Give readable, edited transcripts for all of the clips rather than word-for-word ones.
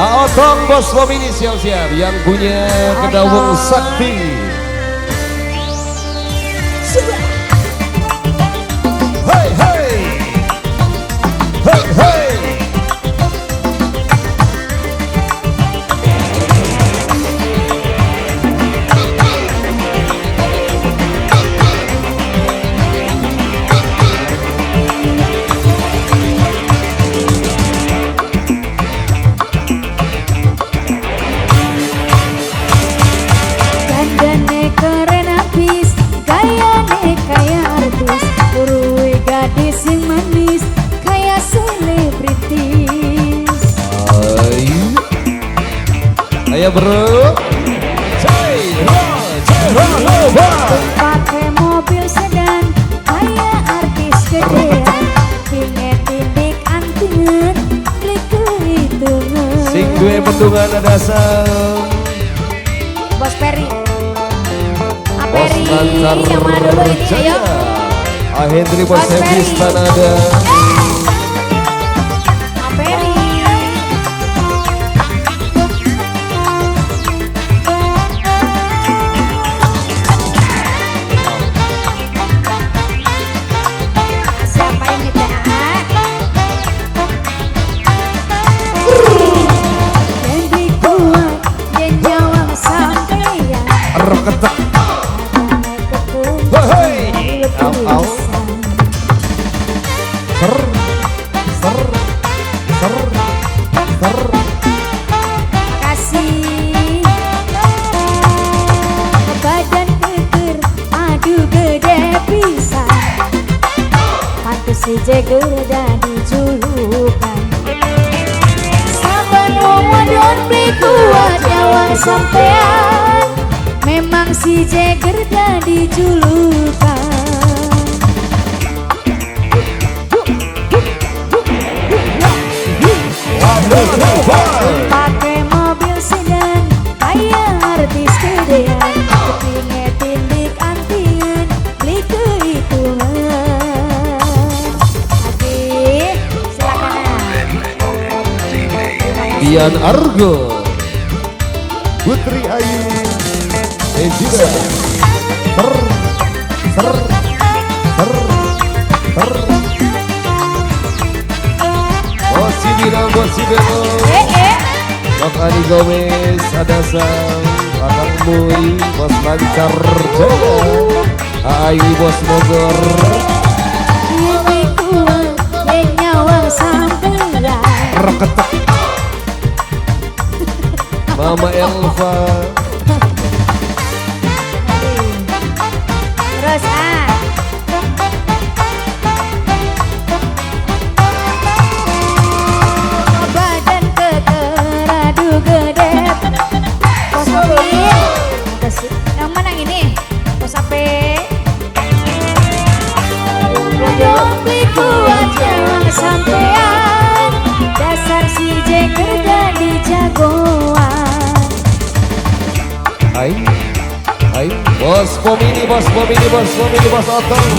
Otong Bos Momini siap-siap yang punya Kedawung Sakti. Hey hey. Hey hey. Keren abis, gayane kaya artis, uruwe gadis yang manis, kaya selebritis. Ayo, ayo bro. Pakai mobil sedan, kaya artis gedean, pinge tindik antingan, klik kehitungan. Sing duwe bendungan ada sam. Bos Perry. Bos Lancar yang mana dulu ini, ayo. Hendri Bos Hebis Tanada. Peri. Siapa ini teh? Hendri kuat, yen nyawang sampeyan. Reketek. Au, au. Ser, ser, ser, ser. Makasih. Badan keker, aduh gede pisan. Pantes si Jeger dadi julukan. Saban wong wadon beli kuat nyawang sampean. Memang si Jeger dadi julukan. Pakai mobil sedan, kaya artis gedean, kepinge tindik antingan, beli kehitungan. Oke, silakan. Dian Argo, Putri Ayu, Ezira, ser, ser, ser, ser. Bos Bino, Bos Beno, Bos Ani Gomez, ada Sam, Akang Mui, Bos Lancar Jaya, Ayu Bos Bogor. Ini kuat, yen nyawang sampeyan. Reketek. Mama Elva. Terus ah. Badan keker, aduh gede. Bos Ape. Yang mana ini? Bos Ape. Beli kuat nyawang sampean. Dasar si Jeger dadi jagoan. Hai, hai, Bos Pomini, Bos Pomini, Bos Pomini, Bos Otong.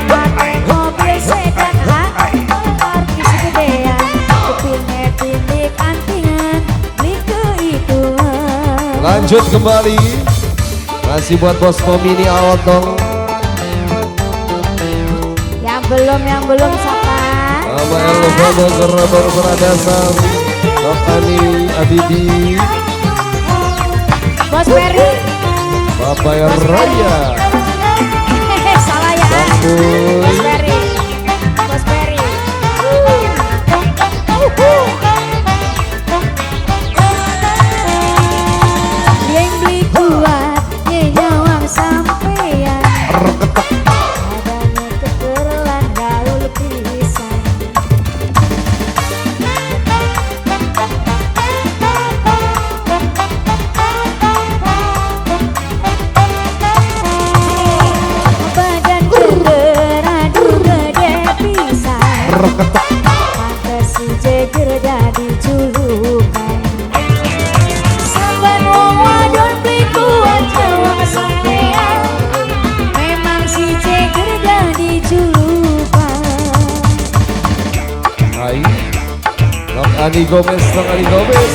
Pakai mobil sedan, artis gedean, kupinge tindik antingan, beli kehitungan. Lanjut kembali, masih buat Bos Pomini Otong. Yang belum siapa? Mama Elva Bogor, Bogor ada Sam, Lokani Abidi. Bos Perry. Bapak Raya. Salah ya. Bos Perry. Bos Perry. Yang beli kuat, yen nyawang sampeyan. Adanya kekerelan gaul pisan. Badan keker, aduh gede pisan. Pantes si Jeger dadi julukan. Saban wong wadon beli kuat nyawang sampean. Memang si Jeger dadi julukan. Hai, Long Ani Gomez, Long Ani Gomez.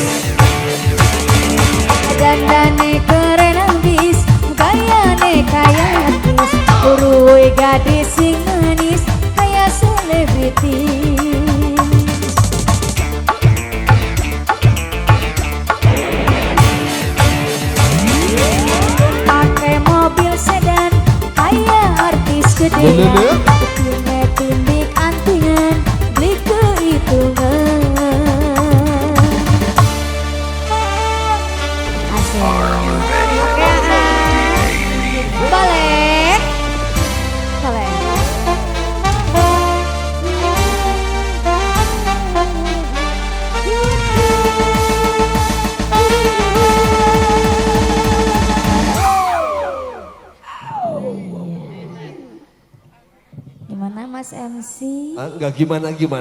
Dandane keren ambis, gayane kaya artis, uruwe gadis sing manis kaya selebriti. Pakai mobil sedan kaya artis gedean, ketime tindik antingan, beli kehitungan. Asik. Oke, ah. Boleh. Boleh. Gimana Mas MC? Ah, enggak gimana-gimana.